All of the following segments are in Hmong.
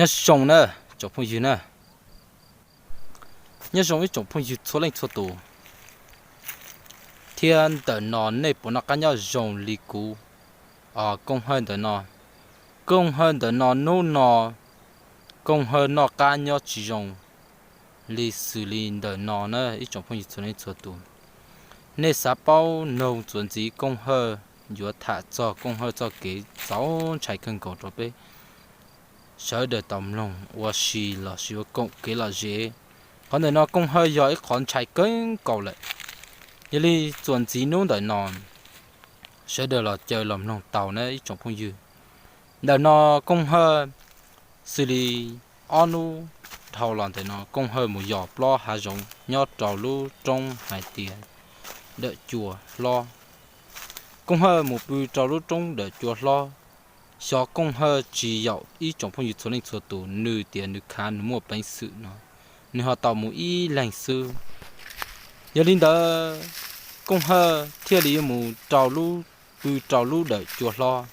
Nyob zoo na, tsoom phooj ywg na, nyob zoo ib tsoom phooj ywg txhua leej txhua tus, thiab ntawm no nej puas noj qab nyob zoo li kuv? Kooj Hawj ntawm no, Kooj Hawj ntawm no hnub no Kooj Hawj noj qab nyob tsis zoo li xws li ntawm no na ib tsoom phooj ywg txhua leej txhua tus. Nej xav paub noog txuas ntxiv Kooj Hawj yuav tham txog Kooj Hawj txoj kev txaus ntshai kawg nkaus rau peb sawv daws tau mloog ua si los sis ua koom kev lom zem. Qhov ntawm no Kooj Hawj yog ib qhov ntshai kawg nkaus lawm. Yog li txuas ntxiv hnub ntawm no sawv daws los caw los mloog tau na ib tsoom phooj ywg. Ntawm no Kooj Hawj xws li ob hnub dhau los ntawm no Kooj Hawj mus yos plob hav zoov nyob rau lub roob hais tias Dawm Cua Hlob. Kooj Hawj mus pw rau lub roob Dawm Cua Hlob. Xyov Kooj Hawj tsis yaum ib tsoom phooj ywg txhua leej txhua tus, nws tias nws khav nws muaj peev xwm no, nws ho tau mus ib leeg xwb. Yog li ntawd Kooj Hawj thiaj li yuav mus rau lub, pw rau lub Dawm Cua Hlob.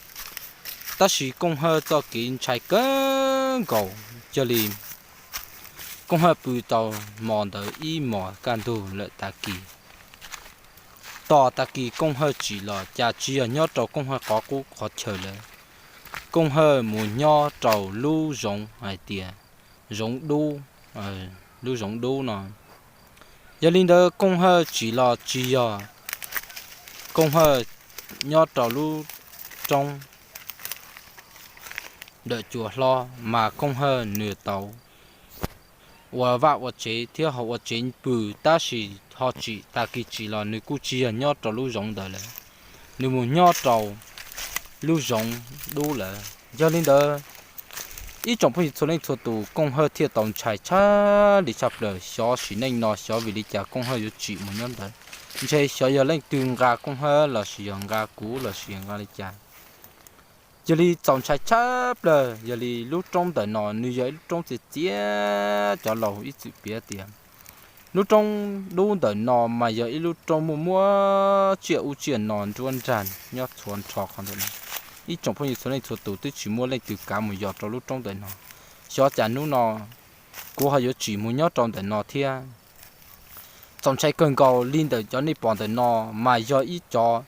Tab sis Kooj Hawj txoj kev ntshai kawg nkaus, yog li Kooj Hawj pw tau hmo ntawd ib hmos kaj ntug lawm tag kis. Tos tag kis Kooj Hawj tsim los cas tsis yog nyob rau Kooj Hawj qhov qub qhov chaw lawm. Kooj Hawj mus nyob rau lub zoov hais tias zoov dub, lub zoov dub no. Yog li ntawd Kooj Hawj tsim los tsis yog Kooj Hawj nyob rau lub roob Dawm Cua Hlob mas Kooj Hawj nws tau ua vaj ua tsev thiab ho ua tsev pw, tab sis ho tsim tag kis tsim los nws kuj tsis yog nyob rau lub zoov ntawd lawm, nws mus nyob rau lub zoov dub lawm. Yog li ntawd ib tsoom phooj ywg txhua leej txhua tus, Kooj Hawj thiaj tau ntshai tshaj li tshaj plaws. Xyov sim neej no xyov vim li cas Kooj Hawj yuav tsim mus nyob ntawd, ntshe xyov yog leej twg nqa Kooj Hawj los sis yog nqa kuv los sis yog nqa li cas. Yog li txaus ntshai tshaj plaws, yog li lub roob ntawm no nws yog ib lub roob txias txias, cov laus ib txwm piav tias lub roob dub ntawm no mas yog ib lub roob muaj muaj tsiaj ub tsiaj no nruab nrag nyob txhua nrho qhov ntawm no. Ib tsoom phooj ywg txhua leej txhua tus twb tsis muaj leej twg kav mus yos rau lub roob ntawm no. Xyov cas hnub no kuv ho yuav tsim mus nyob rau ntawm no thiab. Txaus ntshai kawg nkaus li ntawm cov nej pom ntawm no mas yog ib cov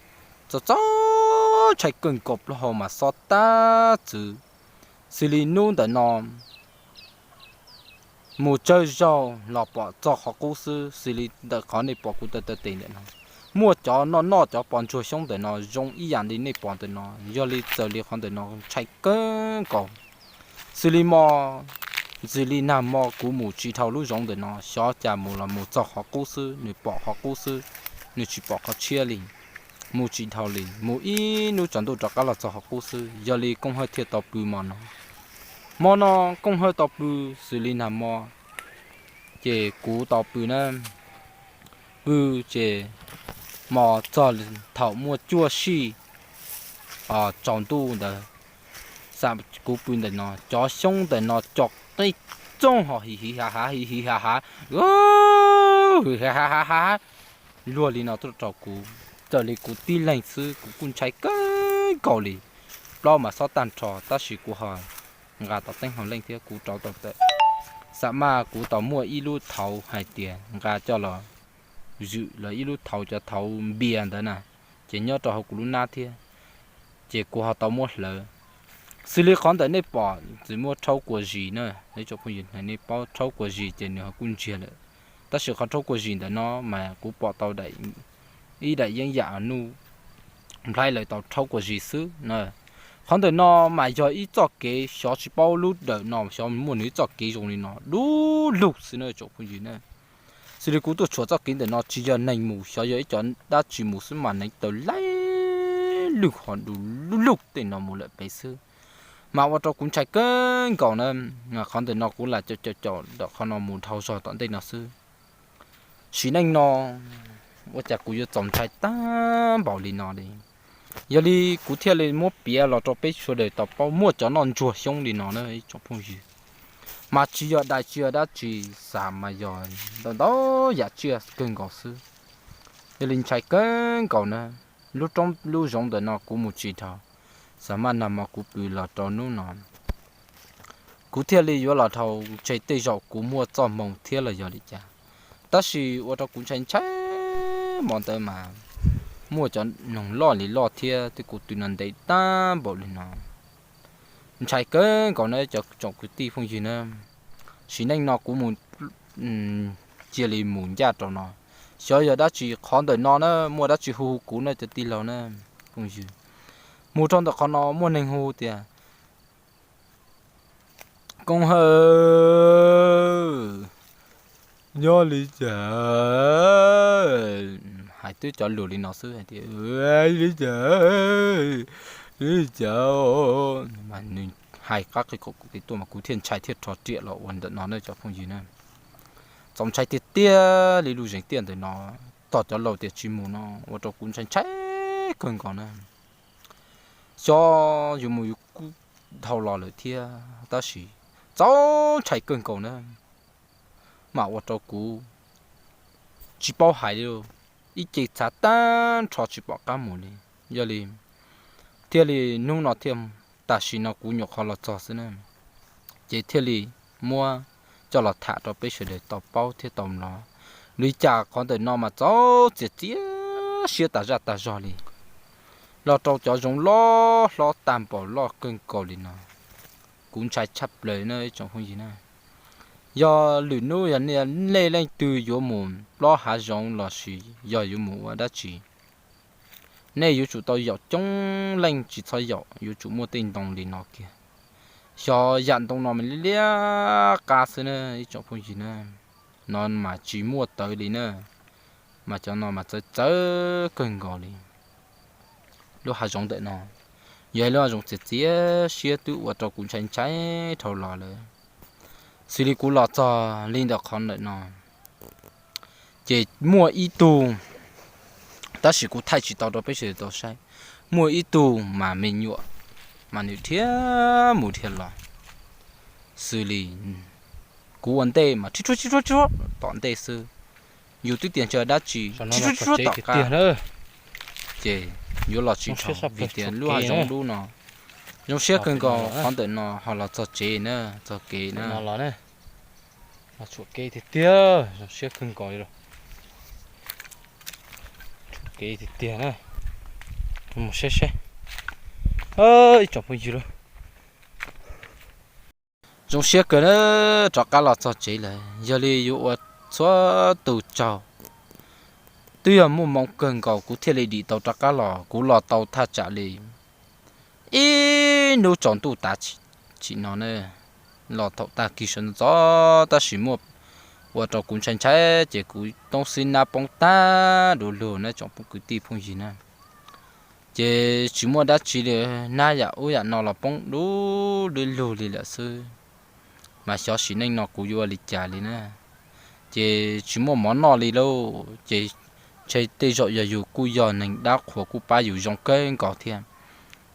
txaus txaus ntshai kawg nkaus plaub hau mas xob tab txwv. Xws li hnub ntawm no mus tsawg zaug los pom txog qhov qub xwb, xws li ntawm qhov nej pom kuv taw taw tes ntawm no. Muaj cov noj noj cov pos ntsuag xyoob ntawm no zoo ib yam li nej pom ntawm no, yog li txawm li qhov ntawm no ntshai kawg nkaus. Xws li mo, xws li nag mo kuv mus tsis dhau lub zoov ntawm no, xyov cas mus los mus txog qhov qub xwb, nws pom qhov qub xwb, nws tsis pom qhov tshiab li. Mus tsis dhau li, mus ib hnub tsaus ntuj rov qab los txog qhov qub xwb, yog li Kooj Hawj thiaj tau pw mo no. Mo no Kooj Hawj tau pw, xws li nag mo ces kuv tau pw na, pw ces mo txog thaum muaj cuaj sij tsaus ntuj ntawd, xam kuv pw ntawm no, cov xyoob ntawm no co qib txoog ho hiv hiv hav hav hiv hiv hav hav, hiv hav hav hav, luag li no tuaj rau kuv. Txawm li kuv tib leeg xwb kuv kuj ntshai kawg nkaus li. Plaub mas xob tag nrho tab sis kuv ho nqa tau teeb hauv leej thiab kuv rauv tau tawm. Xam maj kuv tau muaj ib lub thauv hais tias nqa coj los zwm los ib lub thauv cov thauv npias ntawd na, ces nyob rau hauv kuv lub hnab thiab, ces kuv ho tau muab hlawv. Xws li qhov ntawm nej pom txwm muaj rhaub kua zis na, nej tsoom phooj ywg nej paub rhaub kua zis ces nws ho kuj ntsiag lawm. Tab sis qhov rhaub kua zis ntawm no mas kuv pom tau ib daim yeeb yam nuj nplhaib lawv tau rhaub kua zis xwb na. Qhov ntawm no mas yog ib txoj kev xyov tsis paub lub dawm no xyov muaj nws ib txoj kev zoo li no dub lug xwb na tsoom phooj ywg na. Xws li kuv tuaj tshuam txoj kev ntawm no tsis yog neeg mus, xyov yog ib cov dab tsi mus xwb mas neev taw laij lug ho du lug tej no mus lawm pem xwb. Mas ua rau kuv ntshai kawg nkaus na. Qhov ntawm no kuv lam caum caum caum ntawm qhov no mus dhau zog tom ntej no xwb. Sim neej no ua cas kuv yuav txaus ntshai tag npaum li no li. Yog li kuv thiaj li muab piav los rau peb sawv daws tau paub muaj cov noj ntsuag xyoob li no na ib tsoom phooj ywg. Mas tsis yog dais tsis yog dab tsi, xav mas yog ntau ntau yam tsiaj kawg nkaus xwb. Yog li ntshai kawg nkaus na. Lub roob lub zoov ntawm no kuv mus tsis dhau, xav mas nag hmo kuv pw los rau hnub no. Kuv thiaj li yuav los dhau, ntshe tej zaum kuv muaj txoj hmoo thiab los yog li cas. Tab sis ua rau kuv ntshai ntshai hmo ntawd mas muaj cov noog loj li loj thiab tej kuv tw no ntev tag npaum li no. Ntshai kawg nkaus na cov tsoom kwv tij phooj ywg na. Sim neej no kuv mus cia li mus ncaj rau no. Xyov yog dab tsi qhov ntawm no na, muaj dab tsi hu hu kuv na cov tij laug na, phooj ywg. Mus rau ntawm qhov no muaj neeg hu tias, Koob Hawj, nyob li cas? Hais twb cov lus li no xwb hais tias, Li cas? Li cas? Nws hais qab qi kuv tuaj mas kuv thiaj ntshai thiaj rho riam los ua ntawm no na cov phooj ywg na. Txaus ntshai tiag tiag li lub zeeg tiaj ntawm no, tog cov laus tias tsis mus no ua rau kuv ntshai ntshai kawg nkaus na. Xyov yuav mus yuav kub dhau los lawm thiab tab sis txaus ntshai kawg nkaus na. Mas ua rau kuv tsis paub hais li, ib ce txhav tag nrho tsis pom qab mus li. Yog li thiaj li hnub no thiaj, tam sim no kuv nyuam qhuav los txog xwb na, ces thiaj li muab coj los tham rau peb sawv daws tau paub thiab tau mloog. Li cas qhov ntawm no mas txaus txias txias siab tas zaj tas zog li, los rau cov zoov loj hlob tag npaum loj kawg nkaus li no. Kuv ntshai tshaj plaws na ib tsoom phooj ywg na. Yog lwm hnub yog nej leej twg yuav mus plob hav zoov los sis yog yuav mus ua dab tsi, nej yuav tsum tau yaum coob leej, tsis txhob yaum, yuav tsum muaj tej ntoo li no kiag. Xyov yam ntoo no mas liab liab qab xwb na ib tsoom phooj ywg na. No mas tsis muaj tawv li na, mas cov no mas txawv txawv kawg nkaus li. Lub hav zoov ntawm no yog ib lub hav zoov txias txias siab twb ua rau kuv ntshai ntshai dhau los lawm. Xws li kuv los txog li ntawm qhov ntawm no, ces muaj ib tug, tab sis kuv thaij tsis tau rau peb sawv daws tau saib, muaj ib tug mas me nyuam, mas nws dhia mus dhia los, xws li kuv ua ntej mas rhib rhuab rhib rhuab rhib rhuab tom ntej xwb, yus twb tias ntshe dab tsi rhib rhuab rhib rhuab tom qab, ces yuav los tsis dhau vim tias lub hav zoov dub no. Zoo siab kawg nkaus qhov ntawm no ho los txog tsev na, txog kev na. Tshuam kev tiag tiag, zoo siab kawg nkaus li. Tshuam kev tiag tiag na. Mus saib saib ib tsoom phooj ywg lauj. Zoo siab kawg na, rov qab los txog tsev lawm, yog li yuav ua txhua tus tsaug. Twb yog muaj hmoo kawg nkaus kuv thiaj li dim tau rov qab los, kuv los tau thaj tsam li ib hnub tsaus ntuj tav chim no na. Los thaum tag kis sawv ntxov tab sis muaj ua rau kuv ntshai ntshai ces kuv toob xib nab poob tag du lug na tsoom kwv tij phooj ywg na. Ces tsis muaj dab tsi li, nab yam ub yam no los poob du lug li lawm xwb. Mas xyov sim neej no kuv yuav ua li cas li na. Ces tsis muaj mov noj li lauj, ces ntshe tej zaum yog yus kuj yog neeg dab qhuas kuj pab yus zoo kawg nkaus thiab,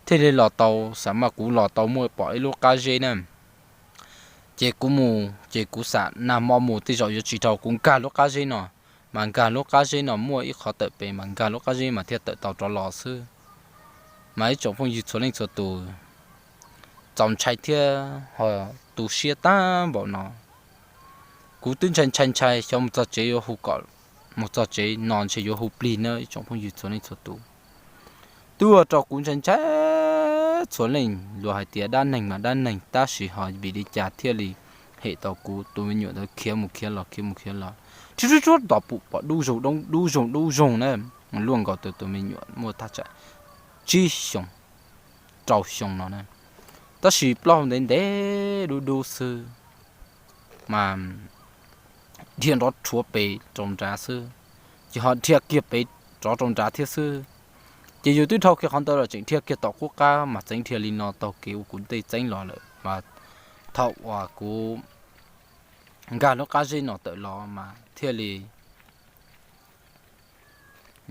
thiaj li los tau, xam mas kuv los tau muaj pom ib lub qab zeb na. Ces kuv mus ces kuv xam nag hmo mus tej zaum yuav tsis dhau, kuv nkag lub qab zeb no, mas nkag lub qab zeb no muaj ib qhov tawm pem mas nkag lub qab zeb mas thiaj tawm tau rov los xwb. Mas ib tsoom phooj ywg txhua leej txhua tus, txaus ntshai thiab ho tu siab tag npaum no. Kuv twb ntshai ntshai ntshai xyov mus txog tsev yuav hu kom, mus txog tsev no ntshe yuav hu plig na ib tsoom phooj ywg txhua leej txhua tus. Twb ua rau kuv ntshai ntshai txhua leej, luag hais tias dab neeg mas dab neeg tab sis ho vim li cas thiaj li hem tau kuv tus me nyuam ntawd khiav mus khiav los khiav mus khiav los, rhib rhib rhuab tom pum pom dub zoog dub zoog dub zoog na. Luaj nkaus tus tus me nyuam muaj thaj tsam tsib xyoos rau xyoo no na, tab sis plaub hau ntev ntev dub dub xwb, mas dhia nrov rhuav pem rau nrad xwb, ces ho dhia kiag pem rov rau nrad thiab xwb. Ces yus twb dhau kiag qhov ntawd los tseem dhia kiag tom qub qab mas txeev dhia li no taug kev ua kuv tej txeeb los lawm mas thaum uas kuv nkag lub qab zeb no tawm los mas thiaj li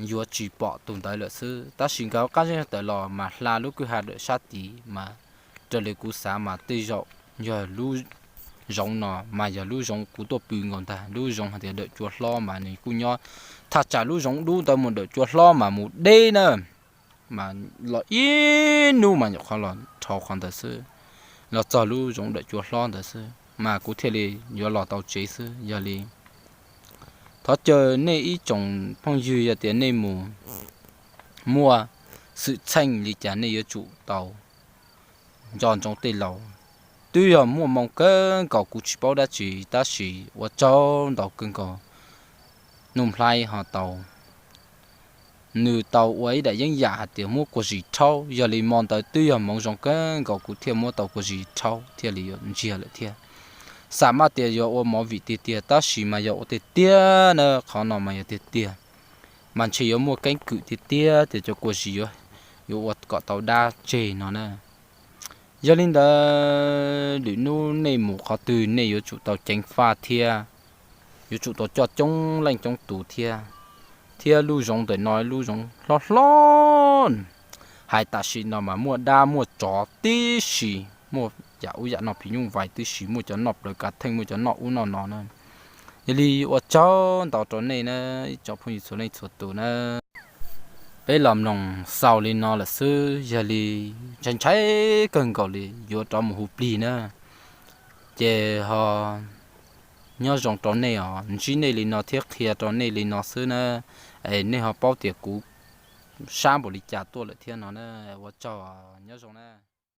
yuav tsis pom tus ntawd lawm xwb. Tab sis nkag lub qab zeb no tawm los mas hla lub kwj ha dawm sab tid mas raws li kuv xav mas tej zaum yog lub zoov no mas yog lub zoov kuv tuaj pw nkaus ntag. Lub zoov hais tias dawm cua hlob mas nws kuj nyob thaj tsam lub zoov dub ntawd mus dawm cua hlob mas mus deb na, mas los ib hnub mas nyuam qhuav los dhau qhov ntawd xwb. los txog lub zoov dawm cua hlob ntawd xwb mas kuv thiaj li yuav los tau tsev xwb. Yog li thov caw nej ib tsoom phooj ywg, yog tias nej mus muaj xwm txheej li cas nej yuav tsum tau nco ntsoov tej laus. Twb yog muaj moo kawg nkaus kuv tsis paub dab tsi, tab sis ua tsaug ntau kawg nkaus, Nuj Nplhaib ho tau nws tau ua ib daim yeeb yam hais tias muab kua zis rhaub. Yog li mo ntawd twb yog hmoov zoo kawg nkaus kuv thiaj muab tau kua zis rhaub thiaj li yuav ntsiag lawm thiab. Xam maj tias yuav ua movie tiag tiag, tab sis mas yog ua tiag tiag na, qhov no mas yog tiag tiag, mas ntshe yuav muaj keeb kwm tiag tiag tias cov kua zis yuav, yuav ua kom tau dab tseg no na. Yog li ntawd lwm hnub nej mus qhov twg nej yuav tsum tau ceev faj thiab, yuav tsum tau coj coob leej coob tus thiab. Thiab lub zoov ntawm no lub zoov hlob hlob, hais tam sim no mas muaj dab muaj tsov tib si, muaj yam ub yam no phim nyuj vais tib si, muaj cov noj plaws kav theej, muaj cov noj ub noj no na. Yog li ua tsaug ntau rau nej na, ib tsoom phooj ywg txhua leej txhua tus na. Peb los mloog xaus li no lawm xwb, yog li ntshai ntshai kawg nkaus li yuav rov mus hu plig na. Ces ho nyob zoo rau nej os, ntsib nej li no thiab qhia rau nej li no xwb na. Es nej ho paub tias kuv sab npaum li cas tuaj lawm thiab no na. Ua tsaug, nyob zoo na.